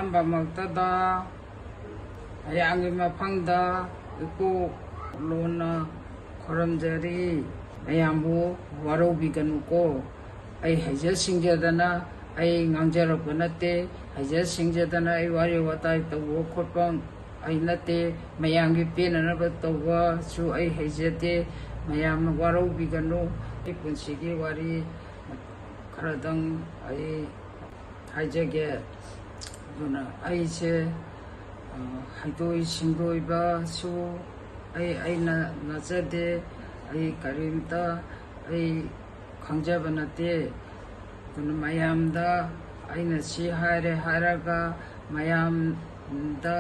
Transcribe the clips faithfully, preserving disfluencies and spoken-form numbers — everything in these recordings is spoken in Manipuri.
ꯑꯍꯥꯟꯕꯃꯛꯇꯗ ꯃꯌꯥꯝꯒꯤ ꯃꯐꯝꯗ ꯏꯀꯣꯛ ꯂꯣꯟꯅ ꯈꯨꯔꯨꯝꯖꯔꯤ꯫ ꯃꯌꯥꯝꯕꯨ ꯋꯥꯔꯧꯕꯤꯒꯅꯨꯀꯣ꯫ ꯑꯩ ꯍꯩꯖ ꯁꯤꯡꯖꯗꯅ ꯑꯩ ꯉꯥꯡꯖꯔꯛꯄ ꯅꯠꯇꯦ꯫ ꯍꯩꯖ ꯁꯤꯡꯖꯗꯅ ꯑꯩ ꯋꯥꯔꯤ ꯋꯥꯇꯥꯏ ꯇꯧꯕ ꯈꯣꯠꯄ ꯑꯩ ꯅꯠꯇꯦ꯫ ꯃꯌꯥꯝꯒꯤ ꯄꯦꯟꯅꯅꯕ ꯇꯧꯕꯁꯨ ꯑꯩ ꯍꯩꯖꯗꯦ꯫ ꯃꯌꯥꯝꯅ ꯋꯥꯔꯧꯕꯤꯒꯅꯨ꯫ ꯑꯩ ꯄꯨꯟꯁꯤꯒꯤ ꯋꯥꯔꯤ ꯈꯔꯗꯪ ꯑꯩ ꯍꯥꯏꯖꯒꯦ꯫ ꯑꯗꯨꯅ ꯑꯩꯁꯦ, ꯑ, ꯍꯩꯊꯣꯏ ꯁꯤꯡꯊꯣꯏꯕꯁꯨ ꯑꯩ, ꯑꯩꯅ ꯅꯠꯆꯗꯦ꯫ ꯑꯩ ꯀꯔꯤꯝꯇ ꯑꯩ ꯈꯪꯖꯕ ꯅꯠꯇꯦ꯫ ꯑꯗꯨꯅ ꯃꯌꯥꯝꯗ ꯑꯩꯅ ꯁꯤ ꯍꯥꯏꯔꯦ ꯍꯥꯏꯔꯒ ꯃꯌꯥꯝꯗ,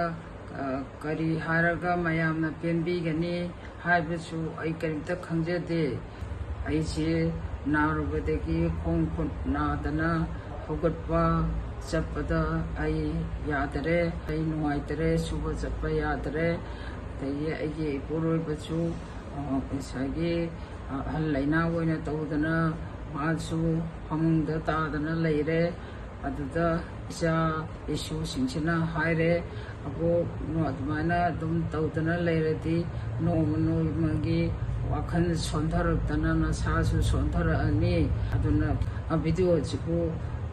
ꯑ, ꯀꯔꯤ ꯍꯥꯏꯔꯒ ꯃꯌꯥꯝꯅ ꯄꯦꯟꯕꯤꯒꯅꯤ ꯍꯥꯏꯕꯁꯨ ꯑꯩ ꯀꯔꯤꯝꯇ ꯈꯪꯖꯗꯦ꯫ ꯑꯩꯁꯦ ꯅꯥꯔꯨꯕꯗꯒꯤ ꯈꯣꯡ ꯈꯨꯠ ꯅꯥꯗꯅ ꯍꯧꯒꯠꯄ ꯆꯠꯄꯗ ꯑꯩ ꯌꯥꯗꯔꯦ, ꯑꯩ ꯅꯨꯡꯉꯥꯏꯇꯔꯦ, ꯁꯨꯕ ꯆꯠꯄ ꯌꯥꯗꯔꯦ꯫ ꯑꯗꯒꯤ ꯑꯩꯒꯤ ꯏꯄꯨꯔꯣꯏꯕꯁꯨ, ꯑ, ꯉꯁꯥꯏꯒꯤ, ꯑ, ꯑꯍꯜ ꯂꯩꯅꯥ ꯑꯣꯏꯅ ꯇꯧꯗꯅ ꯃꯥꯁꯨ ꯐꯃꯨꯡꯗ ꯇꯥꯗꯅ ꯂꯩꯔꯦ꯫ ꯑꯗꯨꯗ ꯏꯆꯥ ꯏꯁꯨꯁꯤꯡꯁꯤꯅ ꯍꯥꯏꯔꯦ, "ꯑꯕꯣꯛ, ꯑꯗꯨꯃꯥꯏꯅ ꯑꯗꯨꯝ ꯇꯧꯗꯅ ꯂꯩꯔꯗꯤ ꯅꯣꯡꯃ ꯅꯣꯡꯃꯒꯤ ꯋꯥꯈꯜ ꯁꯣꯟꯊꯔꯛꯇꯅ ꯅꯁꯥꯁꯨ ꯁꯣꯟꯊꯔꯛꯑꯅꯤ꯫ ꯑꯗꯨꯅ ꯚꯤꯗꯤꯑꯣꯁꯤꯕꯨ,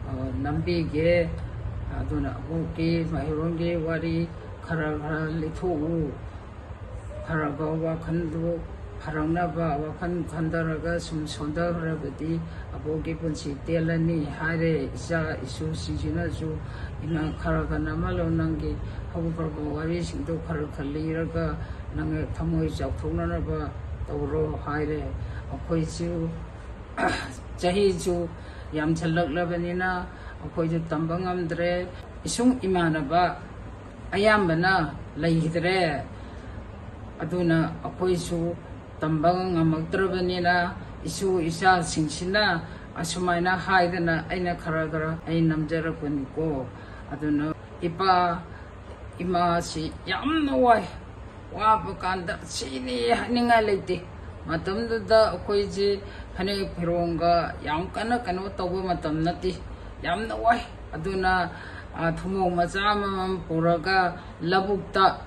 ꯑ, ꯅꯝꯕꯤꯒꯦ꯫ ꯑꯗꯨꯅ ꯑꯕꯣꯛꯀꯤ ꯃꯩꯔꯣꯟꯒꯤ ꯋꯥꯔꯤ ꯈꯔ ꯈꯔ ꯂꯤꯊꯣꯛꯎ꯫ ꯐꯔꯕ ꯋꯥꯈꯜꯗꯨ ꯐꯔꯛꯅꯕ ꯋꯥꯈꯜ ꯈꯟꯊꯔꯒ ꯁꯨꯝ ꯁꯣꯟꯊꯈ꯭ꯔꯕꯗꯤ ꯑꯕꯣꯛꯀꯤ ꯄꯨꯟꯁꯤ ꯇꯦꯜꯂꯅꯤ" ꯍꯥꯏꯔꯦ꯫ ꯏꯆꯥ ꯏꯁꯨꯁꯤꯡꯁꯤꯅꯁꯨ, "ꯏꯃꯥ, ꯈꯔ ꯈꯔ ꯅꯝꯍꯜꯂꯣ, ꯅꯪꯒꯤ ꯍꯧꯈ꯭ꯔꯕ ꯋꯥꯔꯤꯁꯤꯡꯗꯣ ꯈꯔ ꯈꯔ ꯂꯤꯔꯒ ꯅꯪ ꯊꯃꯣꯏ ꯆꯥꯎꯊꯣꯛꯅꯅꯕ ꯇꯧꯔꯣ" ꯍꯥꯏꯔꯦ꯫ ꯑꯩꯈꯣꯏꯁꯨ ꯆꯍꯤꯁꯨ ꯌꯥꯝꯁꯜꯂꯛꯂꯕꯅꯤꯅ ꯑꯩꯈꯣꯏꯁꯨ ꯇꯝꯕ ꯉꯝꯗ꯭ꯔꯦ꯫ ꯏꯁꯨꯡ ꯏꯃꯥꯟꯅꯕ ꯑꯌꯥꯝꯕꯅ ꯂꯩꯈꯤꯗ꯭ꯔꯦ꯫ ꯑꯗꯨꯅ ꯑꯩꯈꯣꯏꯁꯨ ꯇꯝꯕ ꯉꯝꯃꯛꯇ꯭ꯔꯕꯅꯤꯅ ꯏꯁꯨ ꯏꯆꯥꯁꯤꯡꯁꯤꯅ ꯑꯁꯨꯃꯥꯏꯅ ꯍꯥꯏꯗꯅ ꯑꯩꯅ ꯈꯔ ꯈꯔ ꯑꯩ ꯅꯝꯖꯔꯛꯄꯅꯤꯀꯣ꯫ ꯑꯗꯨꯅ ꯏꯄꯥ ꯏꯃꯥꯁꯤ ꯌꯥꯝꯅ ꯋꯥꯏ꯫ ꯋꯥꯕ ꯀꯥꯟꯗ ꯁꯤꯅꯤ ꯍꯥꯏꯅꯤꯡꯉꯥꯏ ꯂꯩꯇꯦ꯫ ꯃꯇꯝꯗꯨꯗ ꯑꯩꯈꯣꯏꯁꯦ ꯐꯅꯦꯛ ꯐꯤꯔꯣꯟꯒ ꯌꯥꯝ ꯀꯟꯅ ꯀꯩꯅꯣ ꯇꯧꯕ ꯃꯇꯝ ꯅꯠꯇꯦ꯫ ꯌꯥꯝꯅ ꯋꯥꯏ꯫ ꯑꯗꯨꯅ ꯑ, ꯊꯨꯝꯃꯣꯛ ꯃꯆꯥ ꯑꯃꯃꯝ ꯄꯨꯔꯒ ꯂꯧꯕꯨꯛꯇ,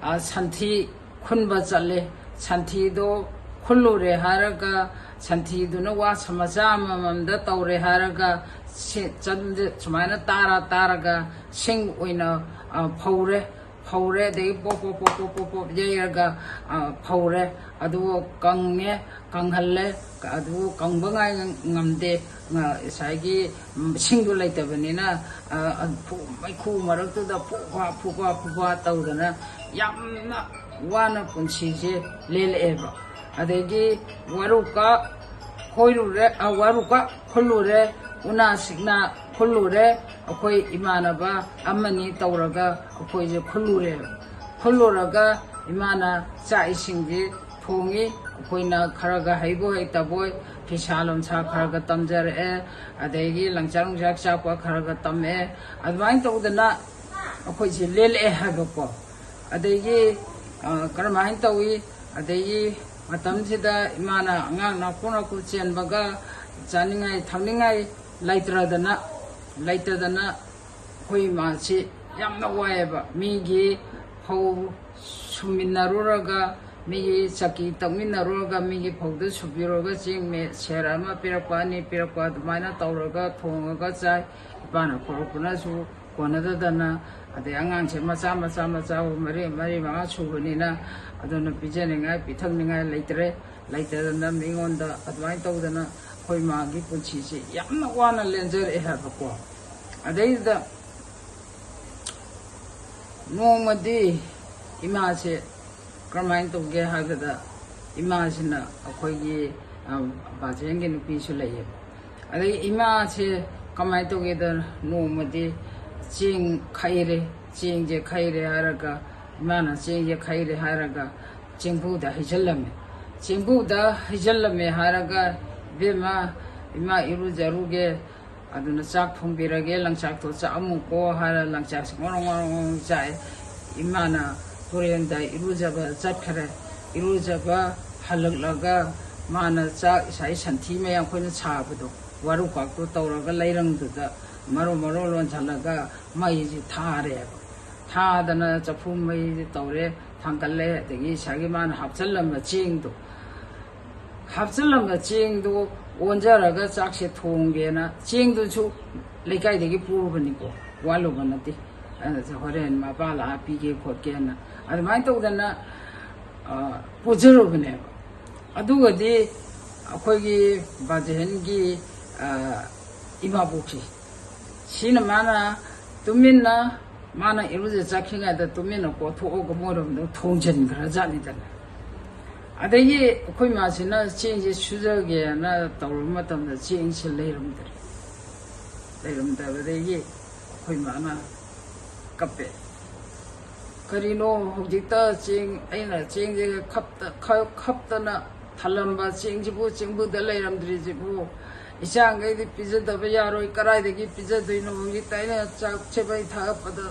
ꯑ, ꯁꯟꯊꯤ ꯈꯨꯟꯕ ꯆꯠꯂꯦ꯫ ꯁꯟꯊꯤꯗꯣ ꯈꯨꯜꯂꯨꯔꯦ ꯍꯥꯏꯔꯒ, ꯁꯟꯊꯤꯗꯨꯅ ꯋꯥꯁ ꯃꯆꯥ ꯑꯃꯃꯝꯗ ꯇꯧꯔꯦ ꯍꯥꯏꯔꯒ, ꯁꯤ-, ꯆꯟꯗ-, ꯁꯨꯃꯥꯏꯅ ꯇꯥꯔ ꯇꯥꯔꯒ ꯁꯤꯡ ꯑꯣꯏꯅ, ꯑ, ꯐꯧꯔꯦ꯫ ꯐꯧꯔꯦ, ꯑꯗꯒꯤ ꯄꯣꯞ ꯄꯣꯞ ꯄꯣꯞ ꯄꯣꯞ ꯄꯣꯞ ꯄꯣꯞ ꯌꯩꯔꯒ, ꯑ, ꯐꯧꯔꯦ꯫ ꯑꯗꯨ ꯀꯪꯉꯦ, ꯀꯪꯍꯜꯂꯦ꯫ ꯑꯗꯨ ꯀꯪꯕ ꯉꯥꯏ ꯉꯝꯗꯦ꯫ ꯉ-, ꯉꯁꯥꯏꯒꯤ, ꯎꯝ, ꯁꯤꯡꯗꯣ ꯂꯩꯇꯕꯅꯤꯅ, ꯑ, ꯑ, ꯐꯨ-, ꯃꯩꯈꯨ ꯃꯔꯛꯇꯨꯗ ꯐꯨꯐꯥ, ꯐꯨꯐꯥ, ꯐꯨꯐꯥ ꯇꯧꯗꯅ ꯌꯥꯝꯅ ꯋꯥꯅ ꯄꯨꯟꯁꯤꯁꯦ ꯂꯦꯜꯂꯛꯑꯦꯕ꯫ ꯑꯗꯒꯤ ꯋꯥꯔꯨꯀꯥ ꯈꯣꯏꯔꯨꯔꯦ, ꯑ, ꯋꯥꯔꯨꯀꯥ ꯈꯨꯜꯂꯨꯔꯦ, ꯎꯅꯥ ꯁꯤꯛꯅꯥ ꯈꯨꯜꯂꯨꯔꯦ꯫ ꯑꯩꯈꯣꯏ ꯏꯃꯥꯟꯅꯕ ꯑꯃꯅꯤ ꯇꯧꯔꯒ ꯑꯩꯈꯣꯏꯁꯦ ꯈꯨꯜꯂꯨꯔꯦꯕ꯫ ꯈꯨꯜꯂꯨꯔꯒ ꯏꯃꯥꯅ ꯆꯥꯛ ꯏꯁꯤꯡꯁꯦ ꯊꯣꯡꯉꯤ꯫ ꯑꯩꯈꯣꯏꯅ ꯈꯔꯒ ꯍꯩꯕꯣꯏ ꯍꯩꯇꯕꯣꯏ ꯐꯤꯁꯥ ꯂꯣꯟꯁꯥ ꯈꯔꯒ ꯇꯝꯖꯔꯛꯑꯦ, ꯑꯗꯒꯤ ꯂꯪꯆꯥꯛ ꯅꯨꯡꯆꯥꯛ ꯆꯥꯛꯄ ꯈꯔꯒ ꯇꯝꯃꯛꯑꯦ꯫ ꯑꯗꯨꯃꯥꯏꯅ ꯇꯧꯗꯅ ꯑꯩꯈꯣꯏꯁꯦ ꯂꯦꯜꯂꯛꯑꯦ ꯍꯥꯏꯕꯀꯣ꯫ ꯑꯗꯒꯤ, ꯑ, ꯀꯔꯝꯍꯥꯏꯅ ꯇꯧꯏ? ꯑꯗꯒꯤ ꯃꯇꯝꯁꯤꯗ ꯏꯃꯥꯅ ꯑꯉꯥꯡ ꯅꯥꯀꯨ ꯅꯥꯀꯨ ꯆꯦꯟꯕꯒ ꯆꯥꯅꯤꯡꯉꯥꯏ ꯊꯛꯅꯤꯡꯉꯥꯏ ꯂꯩꯇ꯭ꯔꯗꯅ, ꯂꯩꯇꯗꯅ ꯑꯩꯈꯣꯏ ꯏꯃꯥꯁꯤ ꯌꯥꯝꯅ ꯋꯥꯏꯑꯦꯕ꯫ ꯃꯤꯒꯤ ꯐꯧ ꯁꯨꯃꯤꯟꯅꯔꯨꯔꯒ, ꯃꯤꯒꯤ ꯆꯀꯤ ꯇꯛꯃꯤꯟꯅꯔꯨꯔꯒ, ꯃꯤꯒꯤ ꯐꯧꯗ ꯁꯨꯕꯤꯔꯨꯔꯒ ꯆꯦꯡ ꯃꯦ-, ꯁꯦꯔ ꯑꯃ ꯄꯤꯔꯛꯄ, ꯑꯅꯤ ꯄꯤꯔꯛꯄ, ꯑꯗꯨꯃꯥꯏꯅ ꯇꯧꯔꯒ ꯊꯣꯡꯉꯒ ꯆꯥꯏ꯫ ꯏꯄꯥꯅ ꯄꯨꯔꯛꯄꯅꯁꯨ ꯀꯣꯟꯅꯗꯗꯅ, ꯑꯗꯩ ꯑꯉꯥꯡꯁꯦ ꯃꯆꯥ ꯃꯆꯥ ꯃꯆꯥ ꯃꯔꯤ, ꯃꯔꯤ ꯃꯉꯥ ꯁꯨꯕꯅꯤꯅ, ꯑꯗꯨꯅ ꯄꯤꯖꯅꯤꯡꯉꯥꯏ ꯄꯤꯊꯛꯅꯤꯡꯉꯥꯏ ꯂꯩꯇ꯭ꯔꯦ꯫ ꯂꯩꯇꯗꯅ ꯃꯤꯉꯣꯟꯗ ꯑꯗꯨꯃꯥꯏꯅ ꯇꯧꯗꯅ ꯑꯩꯈꯣꯏ ꯃꯥꯒꯤ ꯄꯨꯟꯁꯤꯁꯦ ꯌꯥꯝꯅ ꯋꯥꯅ ꯂꯦꯟꯖꯔꯛꯑꯦ ꯍꯥꯏꯕꯀꯣ꯫ ꯑꯗꯩꯗꯨꯗ ꯅꯣꯡꯃꯗꯤ ꯏꯃꯥꯁꯦ ꯀꯔꯝꯍꯥꯏꯅ ꯇꯧꯒꯦ ꯍꯥꯏꯕꯗ, ꯏꯃꯥꯁꯤꯅ ꯑꯩꯈꯣꯏꯒꯤ, ꯑ, ꯕꯥꯆꯦꯟꯒꯤ ꯅꯨꯄꯤꯁꯨ ꯂꯩꯌꯦꯕ꯫ ꯑꯗꯩ ꯏꯃꯥꯁꯦ ꯀꯃꯥꯏꯅ ꯇꯧꯒꯦꯗ, ꯅꯣꯡꯃꯗꯤ ꯆꯦꯡ ꯈꯩꯔꯦ, ꯆꯦꯡꯁꯦ ꯈꯩꯔꯦ ꯍꯥꯏꯔꯒ, ꯏꯃꯥꯅ ꯆꯦꯡꯁꯦ ꯈꯩꯔꯦ ꯍꯥꯏꯔꯒ ꯆꯦꯡꯕꯨꯗ ꯍꯩꯖꯤꯜꯂꯝꯃꯦ꯫ ꯆꯦꯡꯕꯨꯗ ꯍꯩꯖꯤꯜꯂꯝꯃꯦ ꯍꯥꯏꯔꯒ, "ꯏꯕꯦꯝꯃ, ꯏꯃꯥ ꯏꯔꯨꯖꯔꯨꯒꯦ, ꯑꯗꯨꯅ ꯆꯥꯛ ꯊꯣꯡꯕꯤꯔꯒꯦ, ꯂꯪꯆꯥꯛꯇꯣ ꯆꯥꯛꯑꯝꯃꯨꯀꯣ" ꯍꯥꯏꯔ ꯂꯪꯆꯥꯛꯁꯦ ꯉꯣꯔꯣꯡ ꯉꯣꯔꯣꯡ ꯉꯣꯔꯣꯡ ꯆꯥꯛꯑꯦ꯫ ꯏꯃꯥꯅ ꯇꯨꯔꯦꯟꯗ ꯏꯔꯨꯖꯕ ꯆꯠꯈ꯭ꯔꯦ꯫ ꯏꯔꯨꯖꯕ ꯍꯜꯂꯛꯂꯒ ꯃꯥꯅ ꯆꯥꯛ, ꯉꯁꯥꯏ ꯁꯟꯊꯤ ꯃꯌꯥꯝ ꯑꯩꯈꯣꯏꯅ ꯁꯥꯕꯗꯣ, ꯋꯥꯔꯨꯀꯥꯛꯇꯣ ꯇꯧꯔꯒ ꯂꯩꯔꯪꯗꯨꯗ ꯃꯔꯨ ꯃꯔꯨ ꯂꯣꯟꯁꯤꯜꯂꯒ ꯃꯩꯁꯤ ꯊꯥꯔꯦꯕ꯫ ꯊꯥꯗꯅ ꯆꯐꯨ ꯃꯩꯁꯤ ꯇꯧꯔꯦ, ꯊꯥꯡꯒꯠꯂꯦ꯫ ꯑꯗꯒꯤ ꯉꯁꯥꯏꯒꯤ ꯃꯥꯅ ꯍꯥꯞꯆꯤꯜꯂꯝꯕ ꯆꯦꯡꯗꯣ, ꯍꯥꯞꯆꯤꯜꯂꯝꯕ ꯆꯦꯡꯗꯣ ꯑꯣꯟꯖꯔꯒ ꯆꯥꯛꯁꯦ ꯊꯣꯡꯒꯦꯅ ꯆꯦꯡꯗꯨꯁꯨ ꯂꯩꯀꯥꯏꯗꯒꯤ ꯄꯨꯔꯨꯕꯅꯤꯀꯣ, ꯋꯥꯠꯂꯨꯕ ꯅꯠꯇꯦ꯫ ꯑꯗꯨꯗ ꯍꯣꯔꯦꯟ ꯃꯄꯥ ꯂꯥꯛꯑ ꯄꯤꯒꯦ ꯈꯣꯠꯀꯦꯅ ꯑꯗꯨꯃꯥꯏꯅ ꯇꯧꯗꯅ, ꯑ, ꯄꯨꯖꯔꯨꯕꯅꯦꯕ꯫ ꯑꯗꯨꯒꯗꯤ ꯑꯩꯈꯣꯏꯒꯤ ꯕꯥꯖꯦꯟꯒꯤ, ꯑ, ꯏꯃꯥꯕꯣꯛꯁꯤ, ꯁꯤꯅ ꯃꯥꯅ ꯇꯨꯃꯤꯟꯅ, ꯃꯥꯅ ꯏꯔꯨꯖ ꯆꯠꯈꯤꯉꯩꯗ ꯇꯨꯃꯤꯟꯅ ꯀꯣꯠꯊꯣꯛꯑꯒ ꯃꯣꯏꯔꯣꯝꯗ ꯊꯣꯡꯖꯤꯟꯈ꯭ꯔꯖꯥꯠꯅꯤꯗꯅ꯫ ꯑꯗꯒꯤ ꯑꯩꯈꯣꯏ ꯃꯥꯁꯤꯅ ꯆꯦꯡꯁꯦ ꯁꯨꯖꯒꯦꯅ ꯇꯧꯔꯨꯕ ꯃꯇꯝꯗ ꯆꯦꯡꯁꯦ ꯂꯩꯔꯝꯗ꯭ꯔꯦ꯫ ꯂꯩꯔꯝꯗꯕꯗꯒꯤ ꯑꯩꯈꯣꯏ ꯃꯥꯅ ꯀꯞꯄꯦ꯫ "ꯀꯔꯤꯅꯣ ꯍꯧꯖꯤꯛꯇ ꯆꯦꯡ, ꯑꯩꯅ ꯆꯦꯡꯁꯦ ꯈꯞꯇ-, ꯈ-, ꯈꯞꯇꯅ ꯊꯜꯂꯝꯕ ꯆꯦꯡꯁꯤꯕꯨ ꯆꯦꯡꯕꯨꯗ ꯂꯩꯔꯝꯗ꯭ꯔꯤꯁꯤꯕꯨ? ꯏꯆꯥꯈꯩꯗꯤ ꯄꯤꯖꯗꯕ ꯌꯥꯔꯣꯏ, ꯀꯗꯥꯏꯗꯒꯤ ꯄꯤꯖꯗꯣꯏꯅꯣ? ꯍꯧꯖꯤꯛꯇ ꯑꯩꯅ ꯆꯥꯛꯁꯦ ꯃꯩ ꯊꯥꯒꯠꯄꯗ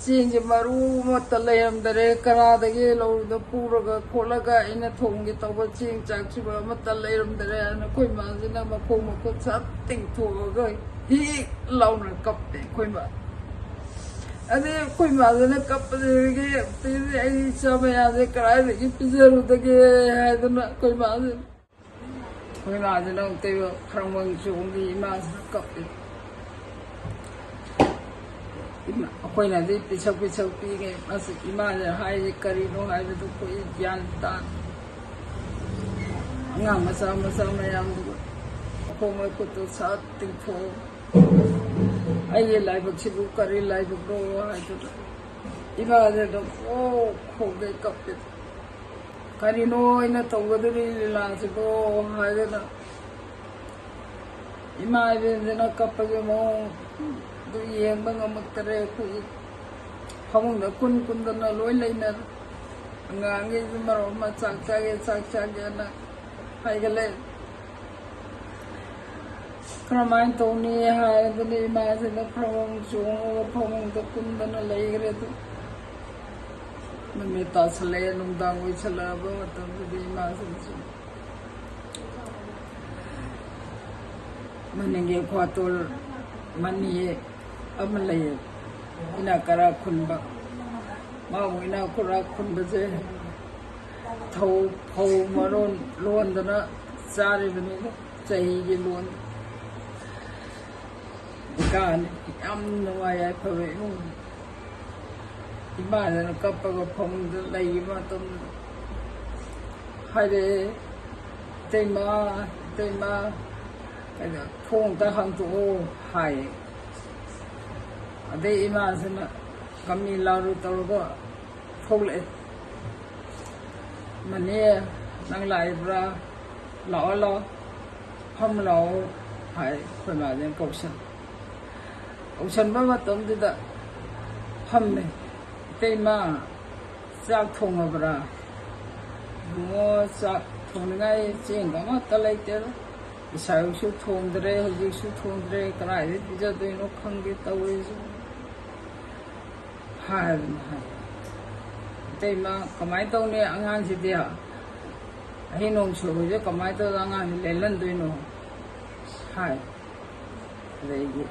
ꯆꯦꯡꯁꯦ ꯃꯔꯨ ꯑꯃꯠꯇ ꯂꯩꯔꯝꯗꯔꯦ꯫ ꯀꯅꯥꯗꯒꯤ ꯂꯧꯗ ꯄꯨꯔꯒ ꯈꯣꯠꯂꯒ ꯑꯩꯅ ꯊꯣꯡꯒꯦ ꯇꯧꯕ ꯆꯦꯡ ꯆꯥꯛꯁꯤꯕꯨ ꯑꯃꯠꯇ ꯂꯩꯔꯝꯗꯔꯦ" ꯍꯥꯏꯅ ꯑꯩꯈꯣꯏ ꯃꯥꯁꯤꯅ ꯃꯈꯣꯡ ꯃꯈꯨꯠ ꯁꯠ ꯇꯤꯡꯊꯣꯛꯑꯒ ꯍꯤꯛ ꯂꯥꯎꯅ ꯀꯞꯄꯦ ꯑꯩꯈꯣꯏ ꯃꯥ꯫ ꯑꯗꯩ ꯑꯩꯈꯣꯏ ꯃꯥꯁꯤꯅ ꯀꯞꯄꯗꯒꯤ, "ꯑꯗꯩꯗꯤ ꯑꯩ ꯏꯆꯥ ꯃꯌꯥꯝꯁꯦ ꯀꯗꯥꯏꯗꯒꯤ ꯄꯤꯖꯔꯨꯗꯒꯦ?" ꯍꯥꯏꯗꯅ ꯑꯩꯈꯣꯏ ꯃꯥꯁꯤꯅ, ꯑꯩꯈꯣꯏ ꯃꯥꯁꯤꯅ ꯑꯃꯨꯛꯇꯣꯏꯕ ꯈ꯭ꯔꯪꯕꯪ ꯆꯣꯡꯕꯤ ꯏꯃꯥꯁꯤꯅ ꯀꯞꯄꯦ꯫ ꯏꯃꯥ, ꯑꯩꯈꯣꯏꯅꯗꯤ ꯄꯤꯁꯛ ꯄꯤꯁꯛ ꯄꯤꯉꯩ, ꯃꯥꯁꯤ ꯏꯃꯥꯅ ꯍꯥꯏꯔꯤ ꯀꯔꯤꯅꯣ ꯍꯥꯏꯕꯗꯨ ꯑꯩꯈꯣꯏ ꯒ꯭ꯌꯥꯟ ꯇꯥꯗꯦ꯫ ꯑꯉꯥꯡ ꯃꯆꯥ ꯃꯆꯥ ꯃꯌꯥꯝꯗꯨꯒ ꯃꯈꯣꯡ ꯃꯈꯨꯠꯇꯨ ꯁꯠ ꯇꯤꯡꯊꯣꯛꯑꯣ꯫ "ꯑꯩꯒꯤ ꯂꯥꯏꯕꯛꯁꯤꯕꯨ ꯀꯔꯤ ꯂꯥꯏꯕꯛꯅꯣ?" ꯍꯥꯏꯗꯅ ꯏꯃꯥꯁꯦ ꯑꯗꯨꯝ ꯑꯣ ꯈꯣꯡꯗꯩ ꯀꯞꯄꯦ꯫ "ꯀꯔꯤꯅꯣ ꯑꯩꯅ ꯇꯧꯒꯗꯧꯔꯤ ꯂꯤꯂꯥꯁꯤꯕꯣ?" ꯍꯥꯏꯗꯅ ꯏꯃꯥ ꯏꯕꯦꯟꯁꯤꯅ ꯀꯞꯄꯒꯤ ꯃꯑꯣꯡꯗꯨ ꯌꯦꯡꯕ ꯉꯝꯃꯛꯇꯔꯦ꯫ ꯑꯩꯈꯣꯏꯒꯤ ꯐꯃꯨꯡꯗ ꯀꯨꯟ ꯀꯨꯟꯗꯅ ꯂꯣꯏ ꯂꯩꯅꯔꯦ꯫ ꯑꯉꯥꯡꯈꯩꯁꯨ ꯃꯔꯣꯜ ꯑꯃ ꯆꯥꯛ ꯆꯥꯒꯦ, ꯆꯥꯛ ꯆꯥꯒꯦꯅ ꯍꯥꯏꯒꯠꯂꯦ꯫ ꯀꯔꯝꯍꯥꯏꯅ ꯇꯧꯅꯤ ꯍꯥꯏꯗꯅ ꯏꯃꯥꯁꯤꯅ ꯐꯃꯨꯡ ꯆꯣꯡꯉꯒ ꯐꯃꯨꯡꯗ ꯀꯨꯟꯗꯅ ꯂꯩꯈ꯭ꯔꯦ꯫ ꯑꯗꯨ ꯅꯨꯃꯤꯠ ꯇꯥꯁꯜꯂꯛꯑꯦ, ꯅꯨꯡꯗꯥꯡ ꯑꯣꯏꯁꯜꯂꯛꯑꯕ ꯃꯇꯝꯗꯨꯗꯤ ꯏꯃꯥꯁꯤꯅꯁꯨ ꯃꯅꯤꯡꯒꯤ ꯈ꯭ꯋꯥꯇꯣꯜ ꯃꯅꯤ ꯑꯃ ꯂꯩꯌꯦ, ꯏꯅꯥꯛ ꯀꯔꯥ ꯈꯨꯟꯕ꯫ ꯃꯥꯕꯨ ꯏꯅꯥꯛ ꯀꯔꯥ ꯈꯨꯟꯕꯁꯦ ꯊꯧ, ꯐꯧ ꯃꯔꯣꯟ ꯂꯣꯟꯗꯅ ꯆꯥꯔꯤꯕꯅꯤꯅ, ꯆꯍꯤꯒꯤ ꯂꯣꯟ ꯀꯥꯅꯤ꯫ ꯌꯥꯝ ꯅꯨꯡꯉꯥꯏ ꯌꯥꯏꯐꯕ ꯏꯃꯨꯡ꯫ ꯏꯃꯥꯗꯅ ꯀꯞꯄꯒ ꯐꯃꯨꯡꯗ ꯂꯩꯈꯤꯕ ꯃꯇꯝꯗ ꯍꯥꯏꯔꯛꯑꯦ, "ꯏꯇꯩꯃ, ꯏꯇꯩꯃ, ꯀꯩꯅꯣ, ꯊꯣꯡꯗ ꯍꯥꯡꯇꯣꯛꯑꯣ" ꯍꯥꯏꯌꯦ꯫ ꯑꯗꯩ ꯏꯃꯥꯁꯤꯅ ꯀꯃꯤ ꯂꯥꯎꯔꯨ ꯇꯧꯔꯒ ꯊꯣꯛꯂꯛꯑꯦ꯫ "ꯃꯅꯦ, ꯅꯪ ꯂꯥꯛꯏꯕ꯭ꯔꯥ? ꯂꯥꯛꯑꯣ, ꯂꯥꯛꯑꯣ, ꯐꯝꯃꯨ ꯂꯥꯛꯑꯣ" ꯍꯥꯏ꯫ ꯑꯩꯈꯣꯏ ꯃꯥꯁꯤꯅ ꯀꯧꯁꯟ-, ꯀꯧꯁꯟꯕ ꯃꯇꯝꯗꯨꯗ ꯐꯝꯃꯦ꯫ "ꯏꯇꯩꯃ, ꯆꯥꯛ ꯊꯣꯡꯉꯕ꯭ꯔꯥ?" "ꯏꯕꯨꯡꯉꯣ, ꯆꯥꯛ ꯊꯣꯡꯅꯤꯡꯉꯥꯏ ꯆꯦꯡꯒ ꯑꯃꯠꯇ ꯂꯩꯇꯦꯗ꯫ ꯏꯁꯥꯁꯨ ꯊꯣꯡꯗ꯭ꯔꯦ, ꯍꯧꯖꯤꯛꯁꯨ ꯊꯣꯡꯗ꯭ꯔꯦ, ꯀꯗꯥꯏꯗ ꯄꯤꯖꯗꯣꯏꯅꯣ ꯈꯪꯗꯦ ꯇꯧꯔꯤꯁꯦ" ꯍꯥꯏꯗꯅ ꯍꯥꯏ꯫ "ꯏꯇꯩꯃ, ꯀꯃꯥꯏꯅ ꯇꯧꯅꯤ ꯑꯉꯥꯡꯁꯤꯗꯤ? ꯑꯍꯤꯡ ꯅꯣꯡ ꯁꯨꯕꯁꯦ ꯀꯃꯥꯏꯅ ꯇꯧꯗꯅ ꯑꯉꯥꯡꯁꯤ ꯂꯦꯜꯍꯟꯗꯣꯏꯅꯣ?" ꯍꯥꯏ꯫ ꯑꯗꯩꯗꯤ,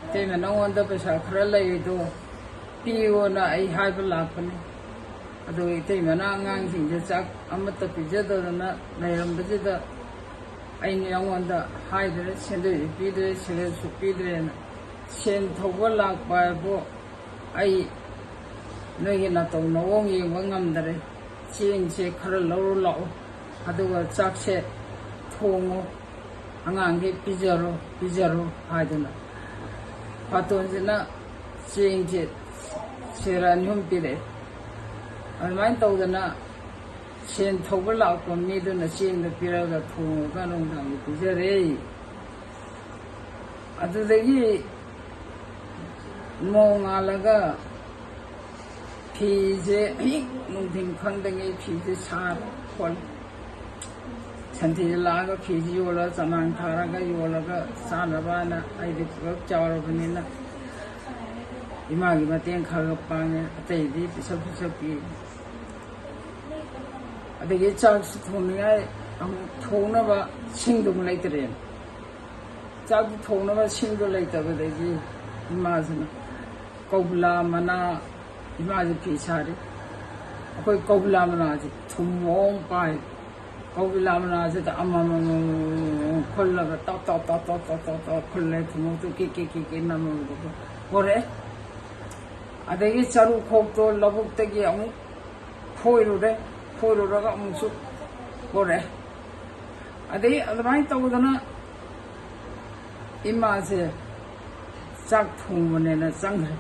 "ꯏꯇꯩꯃ, ꯅꯉꯣꯟꯗ ꯄꯩꯁꯥ ꯈꯔ ꯂꯩꯔꯤꯗꯣ ꯄꯤꯌꯣꯅ ꯑꯩ ꯍꯥꯏꯕ ꯂꯥꯛꯄꯅꯤ꯫ ꯑꯗꯨꯒ ꯏꯇꯩꯃꯅ ꯑꯉꯥꯡꯁꯤꯡꯁꯦ ꯆꯥꯛ ꯑꯃꯠꯇ ꯄꯤꯖꯗꯗꯅ ꯂꯩꯔꯝꯕꯁꯤꯗ ꯑꯩꯅ ꯅꯉꯣꯟꯗ ꯍꯥꯏꯗ꯭ꯔꯦ, ꯁꯦꯟꯗꯣꯏꯁꯨ ꯄꯤꯗ꯭ꯔꯦ, ꯁꯦꯜꯁꯨ ꯄꯤꯗ꯭ꯔꯦꯅ꯫ ꯁꯦꯟ ꯊꯧꯕ ꯂꯥꯛꯄ ꯍꯥꯏꯕꯨ ꯑꯩ ꯅꯣꯏꯒꯤ ꯅꯇꯧ ꯅꯑꯣꯡ ꯌꯦꯡꯕ ꯉꯝꯗꯔꯦ꯫ ꯆꯦꯡꯁꯦ ꯈꯔ ꯂꯧꯔꯨ ꯂꯥꯛꯑꯣ, ꯑꯗꯨꯒ ꯆꯥꯛꯁꯦ ꯊꯣꯡꯉꯣ, ꯑꯉꯥꯡꯈꯩ ꯄꯤꯖꯔꯣ, ꯄꯤꯖꯔꯣ" ꯍꯥꯏꯗꯅ ꯐꯥꯇꯣꯟꯁꯤꯅ ꯆꯦꯡꯁꯦ ꯁꯦꯔ ꯑꯅꯤ ꯑꯍꯨꯝ ꯄꯤꯔꯛꯑꯦ꯫ ꯑꯗꯨꯃꯥꯏꯅ ꯇꯧꯗꯅ ꯁꯦꯟ ꯊꯧꯕ ꯂꯥꯛꯄ ꯃꯤꯗꯨꯅ ꯆꯦꯡꯗꯣ ꯄꯤꯔꯒ ꯊꯣꯡꯉꯒ ꯅꯨꯡꯗꯥꯡꯒꯤ ꯄꯤꯖꯔꯦ꯫ ꯑꯗꯨꯗꯒꯤ ꯅꯣꯡꯉꯥꯜꯂꯒ ꯐꯤꯁꯦ ꯑꯍꯤꯡ ꯅꯨꯡꯊꯤꯟ ꯈꯪꯗꯉꯩ ꯐꯤꯁꯦ ꯁꯥꯔ ꯈꯣꯠꯂꯦ꯫ ꯁꯟꯊꯤꯗ ꯂꯥꯛꯑꯒ ꯐꯤꯁꯦ ꯌꯣꯜꯂꯒ ꯆꯅꯥꯡ ꯊꯥꯔꯒ ꯌꯣꯜꯂꯒ ꯆꯥꯅꯕꯅ ꯑꯩꯗꯤ ꯄꯨꯂꯞ ꯆꯥꯎꯔꯕꯅꯤꯅ ꯏꯃꯥꯒꯤ ꯃꯇꯦꯡ ꯈꯔ ꯈꯔ ꯄꯥꯡꯉꯦ, ꯑꯇꯩꯗꯤ ꯄꯤꯁꯛ ꯄꯤꯁꯛ ꯄꯤ꯫ ꯑꯗꯒꯤ ꯆꯥꯛꯁꯨ ꯊꯣꯡꯅꯤꯡꯉꯥꯏ ꯑꯃꯨꯛ ꯊꯣꯡꯅꯕ ꯁꯤꯡꯗꯨ ꯑꯃꯨꯛ ꯂꯩꯇ꯭ꯔꯦꯅ꯫ ꯆꯥꯛꯇꯨ ꯊꯣꯡꯅꯕ ꯁꯤꯡꯗꯣ ꯂꯩꯇꯕꯗꯒꯤ ꯏꯃꯥꯁꯤꯅ ꯀꯧꯕꯤꯂꯥ ꯃꯅꯥ, ꯏꯃꯥꯁꯦ ꯐꯤ ꯁꯥꯔꯤ꯫ ꯑꯩꯈꯣꯏ ꯀꯧꯕꯤꯂꯥ ꯃꯅꯥꯁꯦ ꯊꯨꯝ ꯃꯑꯣꯡ ꯄꯥꯏ꯫ ꯀꯧꯕꯤꯂꯥ ꯃꯅꯥꯁꯤꯗ ꯑꯃꯃꯝ ꯈꯨꯜꯂꯒ ꯇꯞ ꯇꯞ ꯇꯞ ꯇꯞ ꯇꯞ ꯇꯞ ꯇꯞ ꯈꯨꯜꯂꯦ꯫ ꯊꯨꯝꯃꯣꯛꯇꯨ ꯀꯤꯛ ꯀꯤꯛ ꯀꯤꯛ ꯀꯤꯛ ꯅꯝꯃꯒ ꯄꯣꯔꯛꯑꯦ꯫ ꯑꯗꯒꯤ ꯆꯔꯨ ꯈꯣꯛꯇꯣ ꯂꯧꯕꯨꯛꯇꯒꯤ ꯑꯃꯨꯛ ꯐꯣꯏꯔꯨꯔꯦ꯫ ꯐꯣꯏꯔꯨꯔꯒ ꯑꯃꯨꯛꯁꯨ ꯄꯣꯔꯛꯑꯦ꯫ ꯑꯗꯩ ꯑꯗꯨꯃꯥꯏꯅ ꯇꯧꯗꯅ ꯏꯃꯥꯁꯦ ꯆꯥꯛ ꯊꯣꯡꯕꯅꯦꯅ ꯆꯪꯈ꯭ꯔꯦ꯫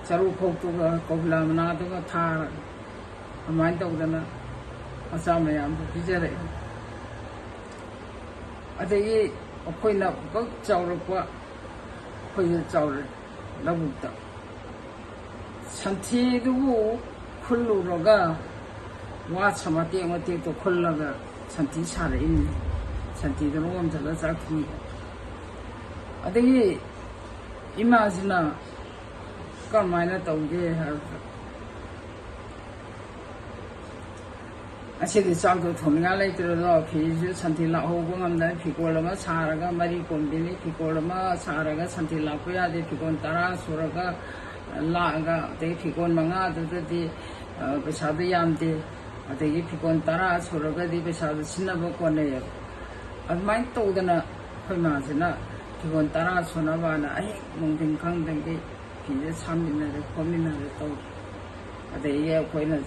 ꯆꯔꯨ ꯈꯣꯛꯇꯨꯒ ꯀꯧꯕꯤꯂꯥ ꯃꯅꯥꯗꯨꯒ ꯊꯥꯔꯒ ꯑꯗꯨꯃꯥꯏꯅ ꯇꯧꯗꯅ ꯃꯆꯥ ꯃꯌꯥꯝꯗꯨ ꯄꯤꯖꯔꯛꯑꯦ꯫ ꯑꯗꯒꯤ ꯑꯩꯈꯣꯏꯅ ꯄꯨꯀꯛ ꯆꯥꯎꯔꯛꯄ, ꯑꯩꯈꯣꯏꯁꯨ ꯆꯥꯎꯔꯦ ꯂꯧꯕꯨꯛꯇ꯫ ꯁꯟꯊꯤꯗꯨꯕꯨ ꯈꯨꯜꯂꯨꯔꯒ, ꯋꯥꯠꯁ ꯃꯇꯦꯛ ꯃꯇꯦꯛꯇꯣ ꯈꯨꯜꯂꯒ ꯁꯟꯊꯤ ꯁꯥꯔꯛꯏꯅꯤ꯫ ꯁꯟꯊꯤꯗꯨꯅ ꯑꯣꯝꯁꯤꯜꯂ ꯆꯥꯛ ꯊꯣꯡꯉꯤ꯫ ꯑꯗꯒꯤ ꯏꯃꯥꯁꯤꯅ ꯀꯔꯝꯍꯥꯏꯅ ꯇꯧꯒꯦ ꯍꯥꯏꯕꯗ, ꯉꯁꯤꯗꯤ ꯆꯥꯛꯇꯣ ꯊꯣꯡꯅꯤꯡꯉꯥꯏ ꯂꯩꯇ꯭ꯔꯦꯗꯣ, ꯐꯤꯁꯨ ꯁꯟꯊꯤ ꯂꯥꯛꯍꯧꯕ ꯉꯝꯗꯅ ꯐꯤꯀꯣꯜ ꯑꯃ ꯁꯥꯔꯒ, ꯃꯔꯤ ꯀꯣꯟꯕꯤꯅꯤ, ꯐꯤꯀꯣꯜ ꯑꯃ ꯁꯥꯔꯒ ꯁꯟꯊꯤ ꯂꯥꯛꯄ ꯌꯥꯗꯦ, ꯐꯤꯀꯣꯜ ꯇꯔꯥ ꯁꯨꯔꯒ ꯂꯥꯛꯑꯒ, ꯑꯗꯩ ꯐꯤꯀꯣꯜ ꯃꯉꯥꯗꯨꯗꯗꯤ, ꯑ, ꯄꯩꯁꯥꯗꯣ ꯌꯥꯝꯗꯦ, ꯑꯗꯒꯤ ꯐꯤꯀꯣꯜ ꯇꯔꯥ ꯁꯨꯔꯒꯗꯤ ꯄꯩꯁꯥꯗꯣ ꯁꯤꯟꯅꯕ ꯀꯣꯟꯅꯩꯌꯦꯕ꯫ ꯑꯗꯨꯃꯥꯏꯅ ꯇꯧꯗꯅ ꯑꯩꯈꯣꯏ ꯃꯥꯁꯤꯅ ꯐꯤꯀꯣꯜ ꯇꯔꯥ ꯁꯨꯅꯕꯅ ꯑꯍꯤꯡ ꯅꯨꯡꯊꯤꯟ ꯈꯪꯗꯒꯩ ꯐꯤꯁꯦ ꯁꯥꯃꯤꯟꯅꯔꯦ, ꯈꯣꯠꯃꯤꯟꯅꯔꯦ ꯇꯧꯔꯦ꯫ ꯑꯗꯒꯤ ꯑꯩꯈꯣꯏꯅ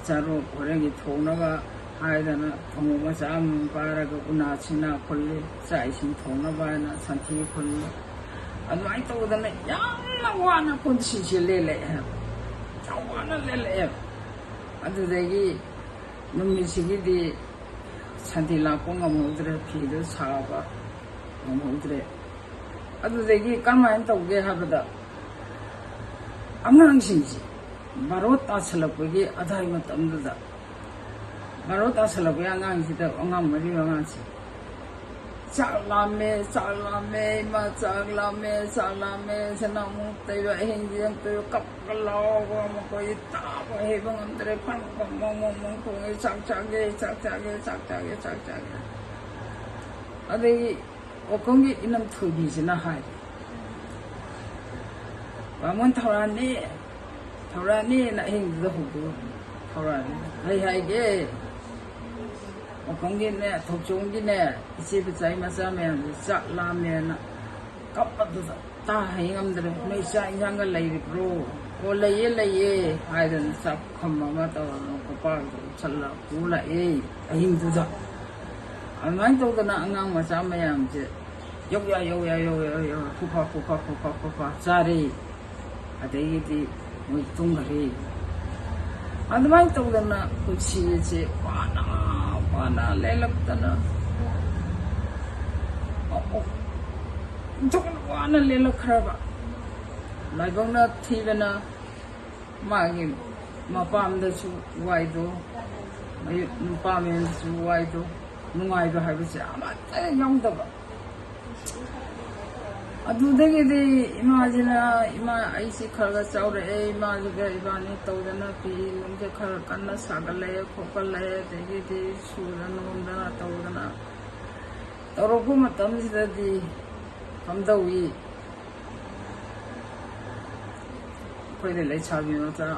ꯆꯔꯨ ꯍꯣꯔꯦꯟꯒꯤ ꯊꯣꯡꯅꯕ ꯍꯥꯏꯗꯅ ꯊꯨꯝꯃꯣꯛ ꯃꯆꯥ ꯑꯃꯃꯝ ꯄꯥꯏꯔꯒ ꯎꯅꯥꯁꯤꯅ ꯈꯨꯜꯂꯤ, ꯆꯥꯛ ꯏꯁꯤꯡ ꯊꯣꯡꯅꯕ ꯍꯥꯏꯅ ꯁꯟꯊꯤ ꯈꯨꯜꯂꯤ꯫ ꯑꯗꯨꯃꯥꯏꯅ ꯇꯧꯗꯅ ꯌꯥꯝꯅ ꯋꯥꯅ ꯄꯨꯟꯁꯤꯁꯦ ꯂꯦꯜꯂꯛꯑꯦ ꯍꯥꯏꯕ, ꯌꯥꯝ ꯋꯥꯅ ꯂꯦꯜꯂꯛꯑꯦ꯫ ꯑꯗꯨꯗꯒꯤ ꯅꯨꯃꯤꯠꯁꯤꯒꯤꯗꯤ ꯁꯟꯊꯤ ꯂꯥꯛꯄ ꯉꯝꯍꯧꯗ꯭ꯔꯦ, ꯐꯤꯗꯨ ꯁꯥꯕ ꯉꯝꯍꯧꯗ꯭ꯔꯦ꯫ ꯑꯗꯨꯗꯒꯤ ꯀꯔꯝꯍꯥꯏꯅ ꯇꯧꯒꯦ ꯍꯥꯏꯕꯗ, ꯑꯉꯥꯡꯁꯤꯡꯁꯤ ꯕꯥꯔꯣ ꯇꯥꯁꯜꯂꯛꯄꯒꯤ ꯑꯗꯥꯏ ꯃꯇꯝꯗꯨꯗ, ꯕꯥꯔꯣ ꯇꯥꯁꯜꯂꯛꯄꯒꯤ ꯑꯉꯥꯡꯁꯤꯗ, ꯑꯉꯥꯡ ꯃꯔꯤ ꯃꯉꯥꯁꯤ, "ꯆꯥꯛ ꯂꯥꯝꯃꯦ, ꯆꯥꯛ ꯂꯥꯝꯃꯦ, ꯏꯃꯥ, ꯆꯥꯛ ꯂꯥꯝꯃꯦ, ꯆꯥꯛ ꯂꯥꯝꯃꯦ" ꯁꯤꯅ ꯑꯃꯨꯛ ꯇꯩꯕ, ꯑꯍꯤꯡꯁꯤꯗ ꯑꯃꯨꯛ ꯇꯩꯕ, ꯀꯞꯄꯒ ꯂꯥꯎꯕ, ꯃꯈꯣꯏꯗꯤ ꯇꯥꯕ ꯍꯩꯕ ꯉꯝꯗ꯭ꯔꯦ꯫ ꯐꯪ ꯐꯪ ꯃꯣꯡ ꯃꯣꯡ ꯃꯣꯡ ꯈꯣꯡꯉꯦ, "ꯆꯥꯛ ꯆꯥꯒꯦ, ꯆꯥꯛ ꯆꯥꯒꯦ, ꯆꯥꯛ ꯆꯥꯒꯦ, ꯆꯥꯛ ꯆꯥꯒꯦ"꯫ ꯑꯗꯒꯤ ꯑꯣꯀꯣꯡꯒꯤ ꯏꯅꯝ ꯊꯣꯏꯕꯤꯁꯤꯅ ꯍꯥꯏ, ꯕꯥꯃꯣꯟ ꯊꯧꯔꯥꯅꯤ, ꯊꯧꯔꯥꯅꯤꯅ ꯑꯍꯤꯡꯗꯨꯗ ꯍꯧꯗꯣꯛꯑꯣ꯫ ꯊꯧꯔꯥꯅꯤ, "ꯀꯩ ꯍꯥꯏꯒꯦ? ꯃꯈꯣꯡꯒꯤꯅꯦ, ꯊꯣꯛꯆꯣꯝꯒꯤꯅꯦ, ꯏꯆꯦ ꯄꯤꯆꯥꯏ ꯃꯆꯥ ꯃꯌꯥꯝꯁꯦ ꯆꯥꯛ ꯂꯥꯝꯃꯦꯅ ꯀꯞꯄꯗꯨꯗ ꯇꯥ ꯍꯩ ꯉꯝꯗ꯭ꯔꯦ꯫ 'ꯅꯣꯏ ꯆꯥꯛ ꯏꯟꯁꯥꯡꯒ ꯂꯩꯔꯤꯕ꯭ꯔꯣ?' 'ꯑꯣ, ꯂꯩꯌꯦ, ꯂꯩꯌꯦ' ꯍꯥꯏꯗꯅ ꯆꯥꯛ ꯄꯨꯈꯝ ꯑꯃ ꯇꯧꯔꯒ ꯀꯣꯄꯥꯛꯇ ꯎꯞꯁꯜꯂ ꯄꯨ ꯂꯥꯛꯑꯦ ꯑꯍꯤꯡꯗꯨꯗ꯫ ꯑꯗꯨꯃꯥꯏꯅ ꯇꯧꯗꯅ ꯑꯉꯥꯡ ꯃꯆꯥ ꯃꯌꯥꯝꯁꯦ ꯌꯧꯌꯥ, ꯌꯧꯌꯥ, ꯌꯧꯌꯥ, ꯌꯧꯌꯥ, ꯐꯨꯐꯥ, ꯐꯨꯐꯥ, ꯐꯨꯐꯥ, ꯐꯨꯐꯥ ꯆꯥꯔꯦ꯫ ꯑꯗꯒꯤꯗꯤ ꯃꯣꯏ ꯇꯨꯝꯈ꯭ꯔꯦ꯫ ꯑꯗꯨꯃꯥꯏꯅ ꯇꯧꯗꯅ ꯄꯨꯟꯁꯤꯁꯦ ꯋꯥꯅ, ꯋꯥꯅ ꯂꯦꯜꯂꯛꯇꯅ, ꯑꯣꯟꯊꯣꯛꯅ ꯋꯥꯅ ꯂꯦꯜꯂꯛꯈ꯭ꯔꯕ꯫ ꯂꯥꯏꯕꯛꯅ ꯊꯤꯕꯅ ꯃꯥꯒꯤ ꯃꯄꯥꯝꯗꯁꯨ ꯋꯥꯏꯗꯣ, ꯃꯌꯨꯝ ꯅꯨꯄꯥ ꯃꯌꯨꯝꯗꯁꯨ ꯋꯥꯏꯗꯣ, ꯅꯨꯡꯉꯥꯏꯕ ꯍꯥꯏꯕꯁꯦ ꯑꯃꯠꯇ ꯌꯥꯎꯗꯕ꯫ ꯑꯗꯨꯗꯒꯤꯗꯤ ꯏꯃꯥꯁꯤꯅ, ꯏꯃꯥ, ꯑꯩꯁꯤ ꯈꯔ ꯈꯔ ꯆꯥꯎꯔꯛꯑꯦ, ꯏꯃꯥꯁꯤꯒ ꯏꯕꯥꯅꯤ ꯇꯧꯗꯅ ꯐꯤ ꯅꯨꯡꯁꯦ ꯈꯔ ꯀꯟꯅ ꯁꯥꯒꯠꯂꯛꯑꯦ ꯈꯣꯠꯀꯠꯂꯛꯑꯦ, ꯑꯗꯒꯤꯗꯤ ꯁꯨꯗꯅ ꯅꯣꯝꯗꯅ ꯇꯧꯗꯅ ꯇꯧꯔꯛꯄ ꯃꯇꯝꯁꯤꯗꯗꯤ ꯀꯝꯗꯧꯏ? ꯑꯩꯈꯣꯏꯗꯤ ꯂꯩꯁꯥꯕꯤ ꯃꯆꯥ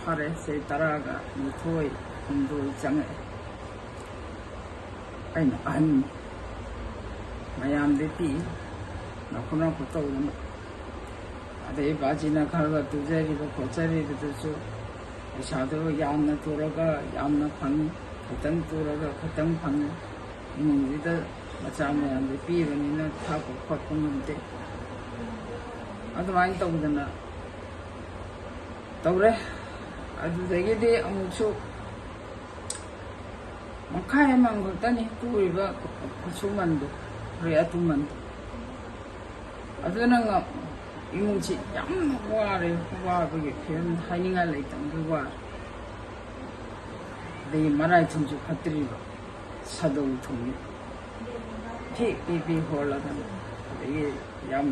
ꯐꯥꯔꯦ, ꯆꯍꯤ ꯇꯔꯥꯒ ꯅꯤꯊꯣꯏ, ꯍꯨꯝꯗꯣꯏ ꯆꯪꯉꯛꯑꯦ꯫ ꯑꯩꯅ ꯑꯍꯟ, ꯃꯌꯥꯝꯗꯤ ꯄꯤꯛꯏ, ꯅꯈꯣꯠ ꯅꯈꯣꯠ ꯇꯧꯗꯅ꯫ ꯑꯗꯩ ꯕꯥꯖꯤꯅ ꯈꯔ ꯈꯔ ꯇꯨꯖꯔꯤꯕ ꯈꯣꯠꯆꯔꯤꯕꯗꯨꯁꯨ ꯄꯩꯁꯥꯗꯣ ꯌꯥꯝꯅ ꯇꯨꯔꯒ ꯌꯥꯝꯅ ꯐꯪꯉꯤ, ꯈꯤꯇꯪ ꯇꯨꯔꯒ ꯈꯤꯇꯪ ꯐꯪꯉꯤ꯫ ꯏꯃꯨꯡꯁꯤꯗ ꯃꯆꯥ ꯃꯌꯥꯝꯗꯣ ꯄꯤꯕꯅꯤꯅ ꯊꯥꯛꯄ ꯈꯣꯠꯄ ꯉꯝꯗꯦ꯫ ꯑꯗꯨꯃꯥꯏꯅ ꯇꯧꯗꯅ ꯇꯧꯔꯦ꯫ ꯑꯗꯨꯗꯒꯤꯗꯤ ꯑꯃꯨꯛꯁꯨ ꯃꯈꯥꯏ ꯑꯃ ꯈꯛꯇꯅꯤ ꯄꯨꯔꯤꯕ ꯈꯨꯠꯁꯨꯃꯟꯗꯣ, ꯔꯦ ꯑꯇꯨꯃꯟꯗꯣ꯫ ꯑꯗꯨꯅ ꯉ-, ꯏꯃꯨꯡꯁꯤ ꯌꯥꯝꯅ ꯋꯥꯔꯦ, ꯋꯥꯕꯒꯤ ꯐꯤꯕꯝ ꯍꯥꯏꯅꯤꯡꯉꯥꯏ ꯂꯩꯇꯕꯒꯤ ꯋꯥꯔꯦ꯫ ꯑꯗꯒꯤ ꯃꯔꯥꯏ ꯊꯨꯝꯁꯨ ꯐꯠꯇ꯭ꯔꯤꯕ, ꯁꯥꯗꯧ ꯊꯨꯝꯅꯤ, ꯐꯤ ꯄꯤ ꯄꯤ ꯍꯣꯜꯂꯒ, ꯑꯗꯒꯤ ꯌꯥꯝ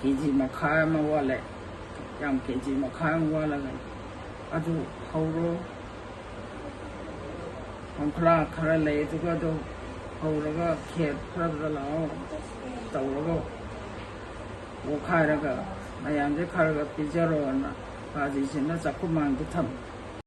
ꯀꯦ ꯖꯤ ꯃꯈꯥꯏ ꯑꯃ ꯋꯥꯠꯂꯦ, ꯌꯥꯝ ꯀꯦ ꯖꯤ ꯃꯈꯥꯏ ꯑꯃ ꯋꯥꯠꯂꯒ ꯑꯗꯨ ꯍꯧꯔꯣ꯫ ꯈꯣꯡꯈ꯭ꯔꯥ ꯈꯔ ꯂꯩ, ꯑꯗꯨꯒ ꯑꯗꯨ ꯍꯧꯔꯒ ꯈꯦꯠ ꯈꯔ ꯈꯔ ꯂꯥꯛꯑꯣ ꯇꯧꯔꯒ ꯑꯣꯠꯈꯥꯏꯔꯒ ꯃꯌꯥꯝꯁꯦ ꯈꯔ ꯈꯔ ꯄꯤꯖꯔꯣꯅ ꯄꯥꯖꯤꯁꯤꯅ ꯆꯥꯛꯈꯨꯝ ꯃꯥꯡꯗ ꯊꯝꯃꯤ꯫